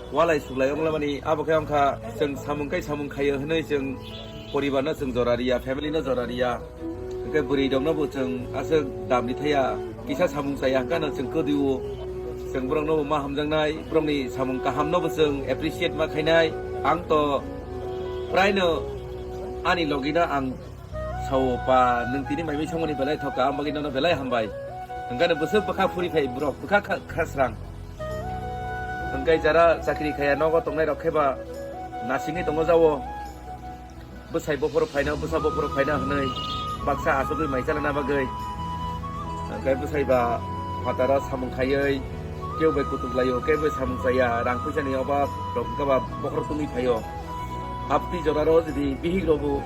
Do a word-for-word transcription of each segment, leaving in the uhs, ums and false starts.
Walai suklai wnglamani, abo khe wngkha chwng samung kai samung khaio hwnwi chwng poribar no chwng jora riya, family no jora riya. Hwnkhe bwrwi rok no bo chwng aswk dam ri thaya, kisa samung chaya hwnkhe no chwng kwdwi o. Chwng borok no bo ma hamjaknai, borok ni samung kaham no bo chwng appreciate ma khainai. Ang to prai no ani logi no ang Sao pa, nwng tini mai mui songmani belai thoka, ang bagwi nono belai hambai. Hwnkhe no bwswk bwkha phuri phai borok, bwkha kha-, khasrang. Hwnkhe jara chakri khaya nogo tongnai rok khe ba nasingwi tongo jao. Bwsai bophoro phaina, bwsa bophoro phaina hwnwi baksa achugwi mai chalana bagwi. Hwnkhe bwsai ba phataro samung khaiwi, kebo bai kutuk laio, kebo bai samung chaya, rang puisa ni obab rok hwnkhe ba bokhorok tungwi phaio. Apti jora ro jodi bihik rogo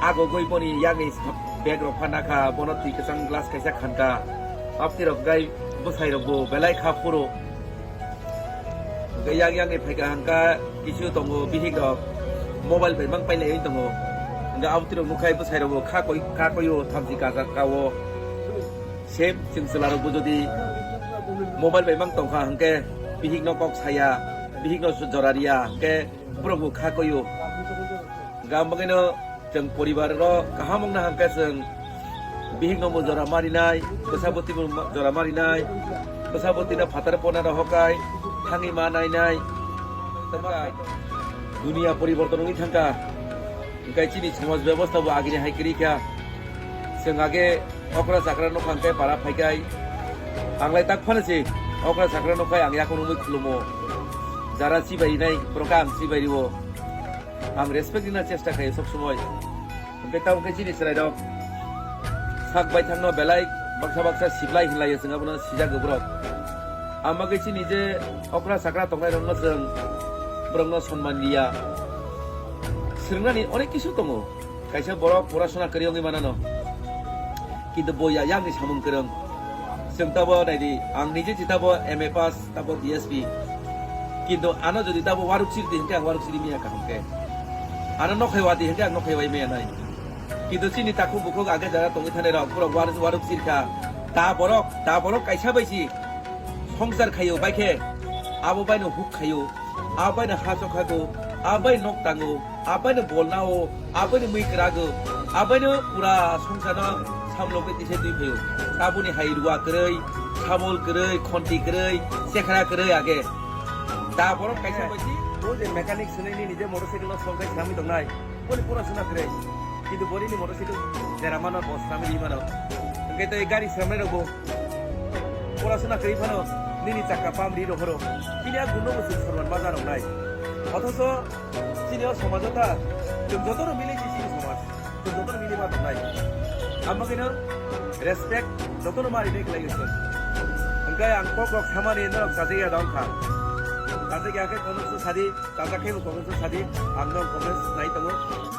ago goi boni yakni bag rok pha nakha, bono twi kwchang glass kaisa khanka. Apti rok gai bwsai rok bo belai kha phuru. Hwnkhe yak yakni phaika hwnkha kisu tongo bihik rok mobile bai mang pailaiwi tongo. Hwnkhe apti rok nukhai bwsai rok bo kha koi, kha koio thamchi kacha kao. Same chwng chwla rok bo jodi mobile bai mang tongkha hwnkhe bihik no kok saya, bihik no jora riya hwnkhe borok bo kha koio. Hwnkhe ang bagwino chwng poribar rok kaham wngna hwnkhe chwng bihik no bo jora marinai, bwsa bwtwi bo ma-, jora marinai, bwsa bwtwi no phatar pona rohokai thangwi ma nainai. Dunia poriborton wngwi thangkha. Hwnkhe chini somaj bebosta bo agini hai kwrwi kha. Chwng age okra chakra nokha hwnkhe para phaikai. Ang lai tak phano se okra chakra nokha ang yakung wngwi khulumo. Jara chibai nai borok ang chibai rio. Ang respect rina chesta khaio sob somoi. Hwnkhe tamo khe chini chwrai rok sak bai thangno belai baksa baksa siblai hinlaiyo chwng abono sijak borok. Ang bagwi chini je okra chakra tongnai rokno chwng borokno sonman liya. Swrwngnani onek kisu tongo. Kaisa borok porasona kwrwi wngwi manano. Kintu bo ya-, yakni samung kwrwng. Chwng tabo naidi, ang nije je tabo M A pass, tabo D S P. Kintu ano jodi tabo waruk siri di hwnkhe ang waruk siri miya kaham khe. Ano nokhai wadi hwnkhe ang nokhai wai miya nai. Kintu chini takhuk bukhuk age jara tongwi thanai rok, borok waruk, waruk sirkha. Ta borok, ta borok kaisa bai si songsar khaio bai khe, abo bai no huk khaio. Abai no ha chokhago, abai nok tango, abai no bolnao, abai no mui kwrago, abai no pura songsarno samlogwi tisa twi phaio. Taboni hai ruwa kwrwi, sabol kwrwi, khonti kwrwi, chekhra kwrwi age. Da borok kaisa bai si. O je mechanic swnwi nini je motorcycle no songkai swnamwi tongnai. Boni porasona kwrwi. Kintu boni ni motorcycle jera mano bo swnamwi ri mano. Hwnkhe tei gari swnamnai rokbo porasona kwrwi phano nini chakka pam ri rohoro. Chini a gundo bo chwng sorman ma jaroknai. Othocho chini o somajo ta chwng jotono mili si chini somaj. Chwng jotono mili ma tongnai. Amo khe no respect jotono ma rinai kwlai chwng. Hwnkhe ang kok rok samani norok chajak ya da wngkha. Chajak ya khe comment o sadi, chajak khe bo comment o sadi, ang no comment nai tongo.